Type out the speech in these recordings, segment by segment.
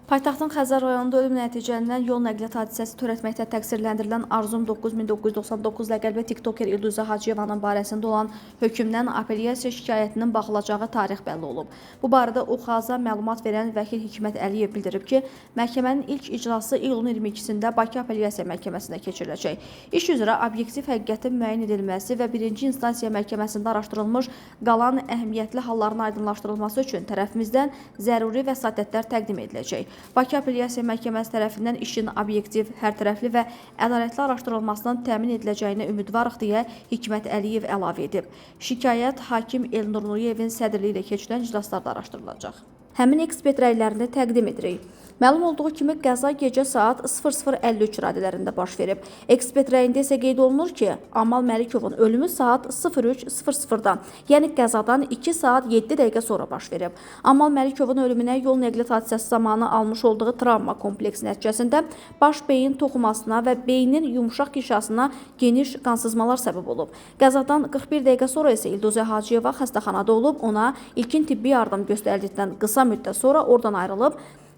Paytaxtın Xəzər rayonunda ölüm nəticələnən yol nəqliyyat hadisəsi törətməkdə təqsirləndirilən Arzum 9999 ləqəbli tiktoker İlduzə Hacıyevanın barəsində olan hökmdən apellyasiya şikayətinin baxılacağı tarix bəlli olub. Bu barədə UXAZ-a məlumat verən vəkil Hikmət Əliyev bildirib ki, məhkəmənin ilk iclası iyulun 22-sində Bakı Apellyasiya Məhkəməsində keçiriləcək. İş üzrə obyektiv həqiqətin müəyyən edilməsi və birinci instansiya məhkəməsində araşdırılmış qalan əhəmiyyətli halların aydınlaşdırılması üçün tərəfimizdən zəruri vəsatətlər təqdim ediləcək. Bakı Apellyasiya Məhkəməsi tərəfindən işin obyektiv, hərtərəfli və ədalətli araşdırılmasının təmin ediləcəyinə ümidvarıq deyə Hikmət Əliyev əlavə edib. Şikayət hakim Elnur Nuriyevin sədrliyi ilə keçirilən iclaslarda araşdırılacaq. Həmin ekspert rəylərini təqdim edirik. Məlum olduğu kimi qəza gecə saat 00:53 radələrində baş verib. Ekspert rəyində isə qeyd olunur ki, Amal Məlikovun ölümü saat 03:00-da, yəni qəzadan 2 saat 7 dəqiqə sonra baş verib. Amal Məlikovun ölümünə yol nəqliyyat hadisəsi zamanı almış olduğu travma kompleksi nəticəsində baş beyin toxumasına və beynin yumşaq qişasına geniş qansızmalar səbəb olub. Qəzadan 41 dəqiqə sonra isə İlduzə Hacıyeva xəstəxanada olub, ona ilkin tibbi yardım göstərildikdən qısa müddət sonra oradan ayrılıb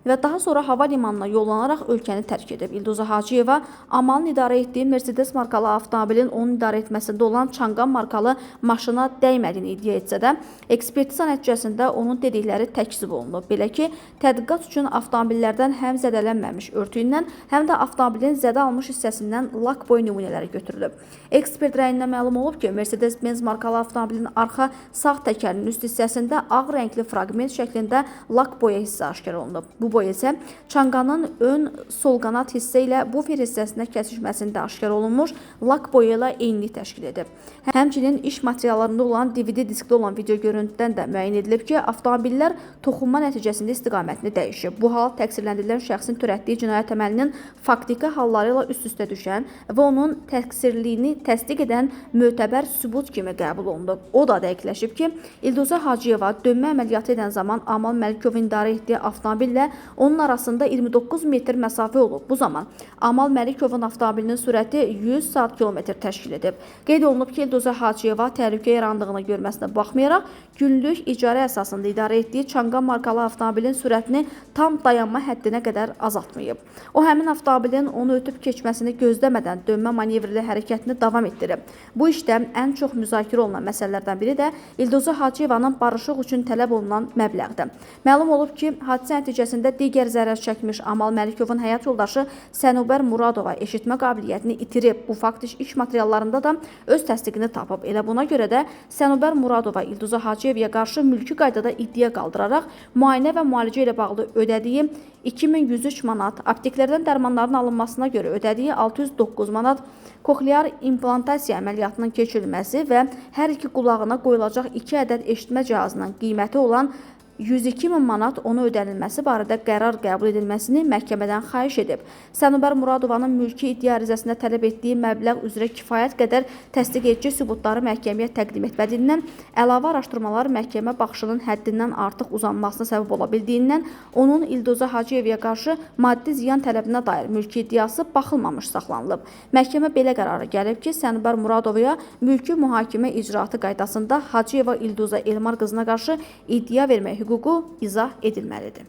və daha sonra hava limanına yollanaraq ölkəni tərk edib. İlduzə Hacıyeva Amalın idarə etdiyi Mercedes markalı avtomobilin onun idarə etməsində olan Changan markalı maşına dəymədiyini iddia etsə də, ekspertiza nəticəsində onun dedikləri təkzib olunub. Belə ki, tədqiqat üçün avtomobillərdən həm zədələnməmiş örtüyündən, həm də avtomobilin zədə almış hissəsindən lak boy nümunələri götürülüb. Ekspert rəyindən məlum olub ki, Mercedes-Benz markalı avtomobilin arxa sağ təkərinin üst hissəsində ağ rəngli fraqment şəklində lak boya hissə aşkar olunub. Bu boya isə Changanın ön sol qanad hissə ilə bufer hissəsində kəsişməsində aşkar olunmuş lak boya ilə eynilik təşkil edib. Həmçinin iş materiallarında olan DVD diskdə olan video görüntüdən də müəyyən edilib ki, avtomobillər toxunma nəticəsində istiqamətini dəyişib. Bu hal təqsirləndirilən şəxsin törətdiyi cinayət əməlinin faktiki halları ilə üst-üstə düşən və onun təqsirliliyini təsdiq edən mötəbər sübut kimi qəbul olunub. O da dəqiqləşib ki, İlduzə Hacıyeva dönmə əməliyyatı edən zaman Amal Məlikovun idarə etdiyi avtomobillə onun arasında 29 metr məsafə olub. Bu zaman Amal Məlikovun avtomobilinin sürəti 100 saat kilometr təşkil edib. Qeyd olunub ki, İlduzə Hacıyeva təhlükə yarandığını görməsinə baxmayaraq, günlük icarə əsasında idarə etdiyi Changan markalı avtomobilin sürətini tam dayanma həddinə qədər azaltmayıb. O, həmin avtomobilin onu ötüb keçməsini gözləmədən dönmə manevrli hərəkətini davam etdirib. Bu işdə ən çox müzakirə olunan məsələlərdən biri də İlduzə Hacıyevanın barışıq üçün tələb olunan məbləğdir. Məlum olub ki, hadisə nəticəsində digər zərər çəkmiş Amal Məlikovun həyat yoldaşı Sənubər Muradova eşitmə qabiliyyətini itirib. Bu fakt iş materiallarında da öz təsdiqini tapıb. Elə buna görə də Sənubər Muradova İlduzə Hacıyevaya qarşı mülki qaydada iddia qaldıraraq müayinə və müalicə ilə bağlı ödədiyi 2103 manat, apteklərdən dərmanların alınmasına görə ödədiyi 609 manat, koxlear implantasiya əməliyyatının keçirilməsi və hər iki qulağına qoyulacaq 2 ədəd eşitmə cihazının qiyməti olan 102 min manat ona ödənilməsi barədə qərar qəbul edilməsini məhkəmədən xahiş edib. Sənubər Muradovanın mülki iddia ərizəsində tələb etdiyi məbləğ üzrə kifayət qədər təsdiq edici sübutları məhkəməyə təqdim etmədiyindən, əlavə araşdırmalar məhkəmə baxışının həddindən artıq uzanmasına səbəb ola bildiyindən, onun İlduzə Hacıyevaya qarşı maddi ziyan tələbinə dair mülki iddiası baxılmamış saxlanılıb. Məhkəmə belə qərara gəlib ki, Sənubər Muradovaya mülki mühakimə icraatı qaydasında Hacıyeva İlduzə Elmar qızına qarşı iddia vermək hüququ izah edilməlidir.